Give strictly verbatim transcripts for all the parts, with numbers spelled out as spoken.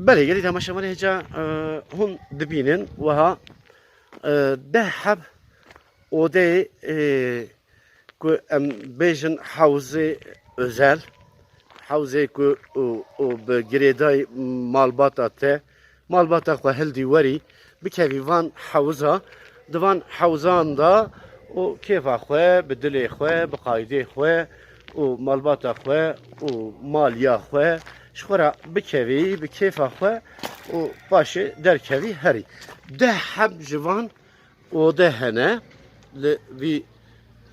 Belê, gelî temaşevanê hêja, e, hûn dibînin wiha, e, deh heb odeyê, e, ku em bêjin hewzê özel, hewzê ku û, û bi girêdayî malbata te, malbata xwe hildî werî, bikevî van hewza, di van hewzan de û kêfa xwe, bi dilê xwe, bi qaydê xwe û malbata xwe û maliya xwe ji xwe re bikevî, bi kêfa xwe û paşê derkevî herî. Deh heb ji van ode hene li vî,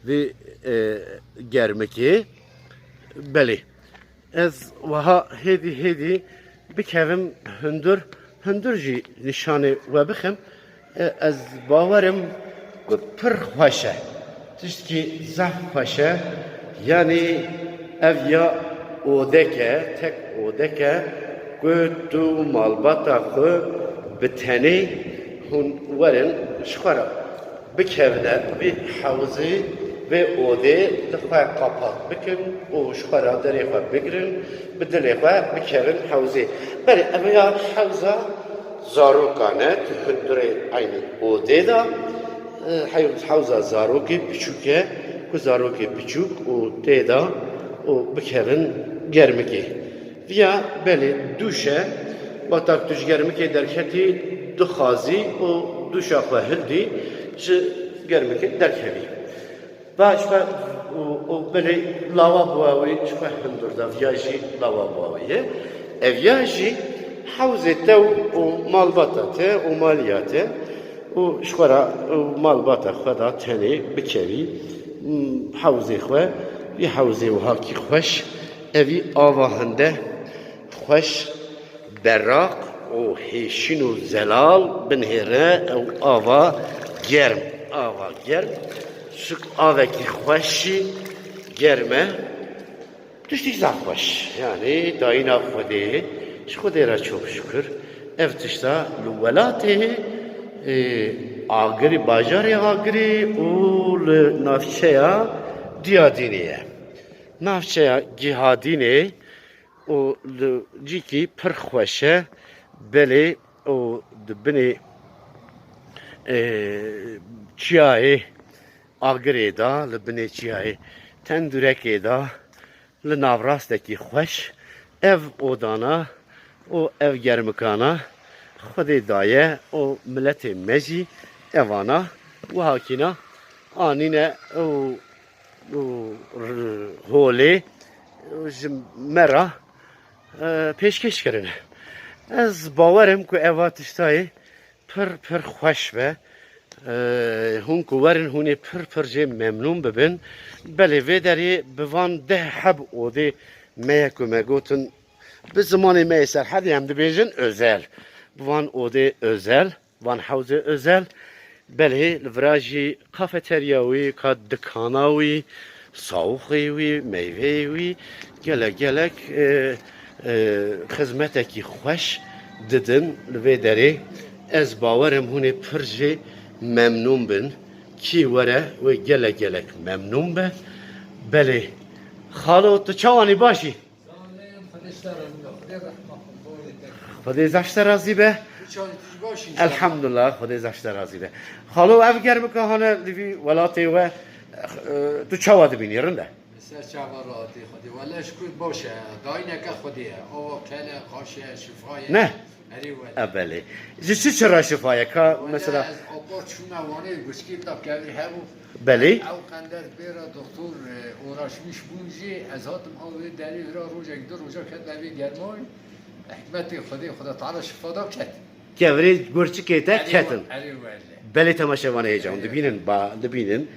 vî, e, germikê. Belê. Ez wiha hêdî hêdî bikevim hundir, hundir jî nîşanê we bixim. E, ez bawerim ku pir xweş e. Tiştkî zehf xweş e. Yanî ev ya odek e, tek odek e ku tu malbata xwe bi tenê hûn werin ji xwe re bikevine vî hewzê, vê odê li xwe qapat bikin û ji xwe re derê xwe bigirin, bi dilê xwe bikevin hewzê. Belê, ev ya hewza zarokan e, tu hundirê eynî odê de, e, hew-, hewza zarokê biçûk e, ku zarokê biçûk û tê de û bikevin germikê. Viya belê dûş e, wexta ku tu ji germikê derketî, dixwazî û dûşa xwe hildî ji germikê derkevî. Va ji xwe û, û belê lawa bûa wî, ji xwe hundir da, viya jî lawa bûa wî ye. Ev ya jî hewzê te û, û malbata te û maliya te û ji xwe re û malbata xwe da tenê bikevî, m, hewzê xwe, vî hewzê wiha kî xweş, evî ava hinde xweş, beraq û hêşîn û zelal binihêre ew ava germ. Ava germ, şik avekî xweş jî germ e. Tiştî zaf xweş. Yanî dayîna Xwedê, ji Xwedê re çok şükür. Ev tişta li welatê, e, Agirî, bajarê Agirî û li navçeya Diyadînê ye. Navçeya Gihadînê û li cîkî pir xweş e. Belê û di binê, e, çiyayê Agirê de, li binê çiyayê Tendurekê de, li navrastekî xweş ev odana û ev germikana Xwedê daye û miletê me jî evana wiha kîna anîne û, û r-, holê ji me re, e, pêşkêş kirine. Ez bawer im ku eva tiştayê pir, pir xweş be. Ee, hûn ku werin, hûn ê pir, pir jê memnûn bibin. Belê vê derê bi van deh heb odê me ye ku me gotin, bi zimanê me yê Serhedê em dibêjin özel. Bi van odê özel, van hewzê özel. Belê li vira jî kafeterya wî, ka dikana wî, sawixê wî, meyveyê wî, gelek gelek, e, e, xizmetekî xweş didin li vê derê. Ez bawer im hûn ê pir jê memnûn bin. Kî were wê gelek gelek memnûn be. Belê. Xalo, tu çawanî, baş î? Xwedê zaf ji te razî be. Elhamdulillah, Xwedê zaf ji te razî be. Xalo, ev germika hane li vî welatê we, e, tu çawa dibînî, rind e? Ser çava ratî Xwedê. Wele şikûr baş e. Dayîneke Xwedê ye. Ava kel e, xaş e, şifa ye. Ne? Erê wele. E, belê. Ji çi çi re şifa ye? Ka, wele mesela, ez apar çûme Wanê, guçkî ta kevî hebû. Belê. Ew qender bêra doktor, e, uğraşmış bûn jî, ez hatim ew ê derê hira rojek, du roja ket evê germayî. Hikmetê Xwedê, Xweda Teala şifa da ket. Kevirê gurçikê te ketin. Erê wele. Belê temaşevanê hêcan dibînin, ba, dibînin.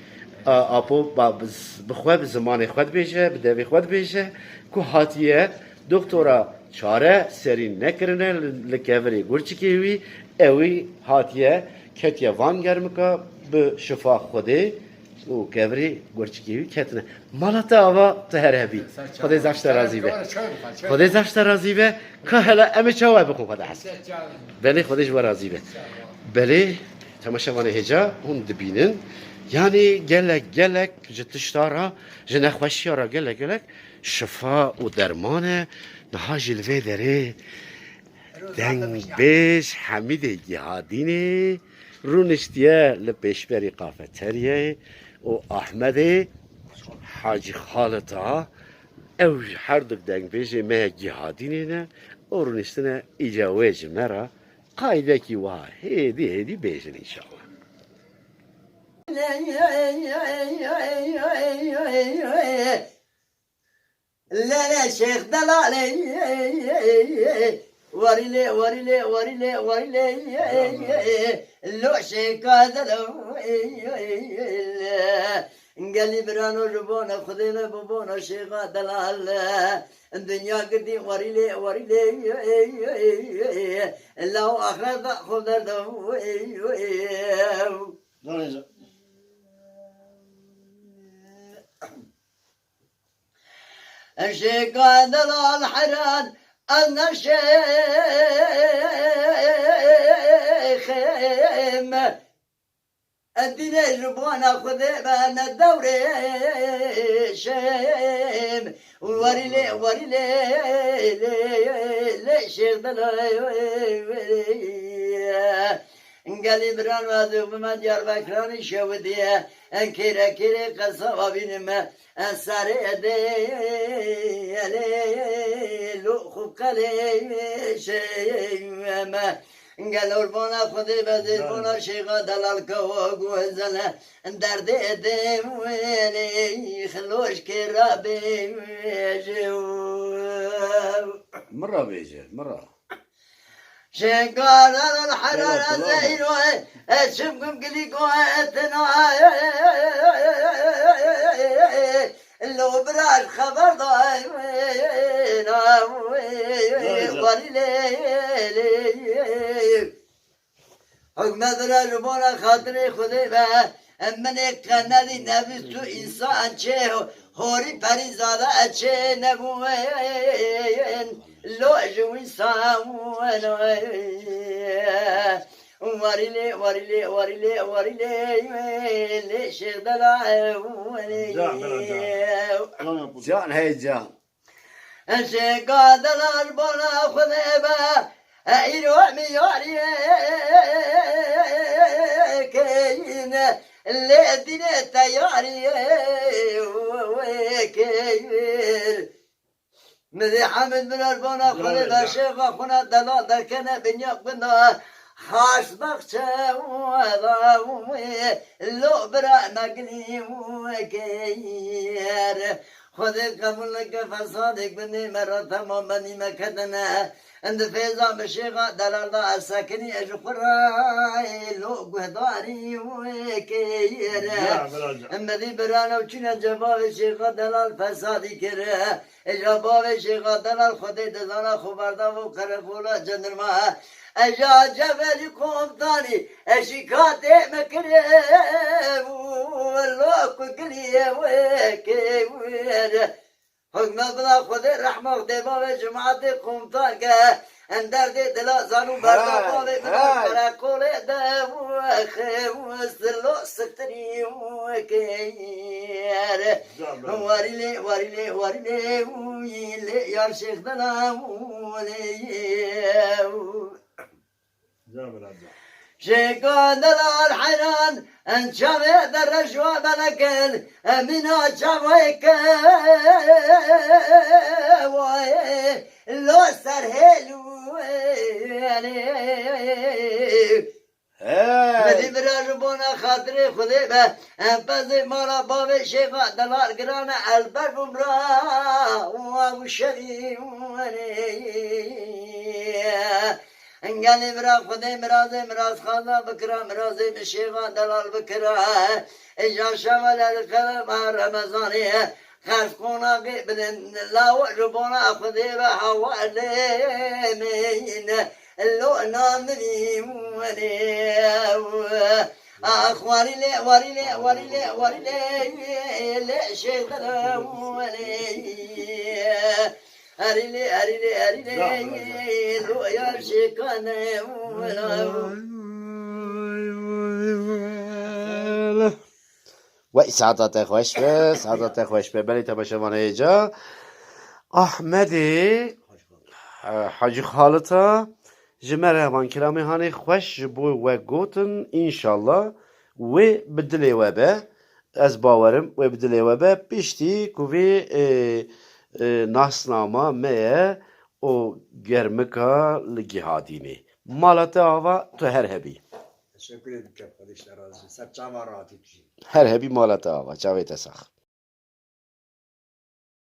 A, apo, ba, bi z-, bi xwe, bi zimanê xwe dibêje, bi devê xwe dibêje, ku hatiye doktora çare serî nekirine li, li kevirê gurçikê wî, ewî hatiye ketiye van germika bi şifa Xwedê û kevirê gurçikê wî ketine. Mala te ava, tu her hebî. Xwedê zaf ji te razî be. Xwedê zaf ji te razî be. Ka hele em ê çawa bixwin Xwedê hez. Belê, Xwedê ji we razî be. Belê, temaşevanê hêca hûn dibînin. Yanî gelek gelek ji tişta re, ji nexweşiya re gelek gelek şifa û derman e. Niha jî li vê derê Dengbêj Hemîdê Gihadînê rûniştiye li pêşberî kafeteryayê û Ahmedê Hacî Xalita, ew ji her du dengbêjê me Gihadînê ne û rûniştine îca wê ji me re qaydekî wiha hêdî hêdî bêjin înşallah. Lele Şêx Delalê, warî lê, warî lê, warî lê, warî lê, lo Şêka Delal. Gelî birano ji bona Xwedê ve, bi bona Şêxa Delal. Dinya girdî warî lê, warî lê, law axireta xwe derda. Şêka Delal Heran, ez neşêxim. Edînê ji bona Xwedê be ne dewrê şêm. Warî lê, warî lê, lê, lê Şêx Delal. Gelî biran, ez û bi me Diyarbekranî şewidiye. En kêre kêre qesaba bînim me. En serê edê, elê, lo xu qelê şeme. Gel qurbana Xwedê be, zêrbona Şêxa Delal ke we gozele. Derdê edê welê, xiloş kê rabê ji. Min re bêje, min re. Şêka Delal Heran, ez îro e, ez çim gum gilî go etina. Lo bira ji xeber dayê na. Warî lê, lê. Hukme bira ji bona xatirê Xwedê be. Em minê qenedî nebîst û însan çê horî perî zade e çê nebûn. Lo ji wî sawen. Warî lê, warî lê, warî lê, warî lê, lê Şêx Delal. Can, bira can. Can hey can. Şêka Delal bona Xwedê be, îro em yariyê keyin, lê dînê te yariyê keyin. Min dê Hemid Mirar bona Xwedê be, Şêxa xwina Delal derkene binya gunda Xas baxçe wela wê, lo bira me gilî wekeyr. Xwedê qebûl neke fesadê gundê me re, temam benî me ketine. Di fêza bi Şêxa Delal da ez sekinî, ez ji xwe re lo guhdarî wekeyr. Ya, bira can. Em medî birane û çûne cevabê Şêxa Delal fesadî kir. Eja bavê Şêxa Delal Xwedê dizana xwe berda bo qereqola cendirma. Eja cevelî komtanî eşîkatê me kirê û lo ku giliyê wê kê wê re. Hukme bila Xwedê rehma Xwedê bavê cemaatê komtan ke. Em derdê dila zanû berda bavê min qereqolê de û xew silo siktirî û keyr. Warî lê, warî lê, warî lê, wî lê yar Şêx Delal lê. Şêka Delal Heran, en çavê de rejwa belekel, emîna çavê ke, wayê, lo ser hêl û wêlê. Hey! Medî bira ji bona xatirê Xwedê be. Em pezê mala bavê Şêxa Delal girane, ez ber bûm ra wa û şerî were. Engelê bira Xwedê mirazê mirazxaza bikira, mirazê min Şêxa Delal bikira. Êja şeva li qelema Remezanê. Xelf qonaxê bilind law ji bona Xwedê ve hewa lê min lo na minî welê. Ax warî lê, warî lê, warî lê, warî lê, lê şêx dere welê. Herî lê, herî lê, herî lê, lo yar şêkane wela. Wey, saeta te xweş be, saeta te xweş be. Belê temaşevanê ca. Ahmedê, e, Hacî Xalita, Ji me re hevan kiramê hanê xweş ji bo we gotin, înşallah wê bi dilê we be. Ez bawerim wê bi dilê we be. Piştî ku vê, e, e, nasnama me ye û germika li giha dînê. Mala te ava, tu her hebî. Teşekkür ederim, Xwedê ji te razî. Ser çava rahatî tu jî. Her hebî, mala te ava, çavê te sax.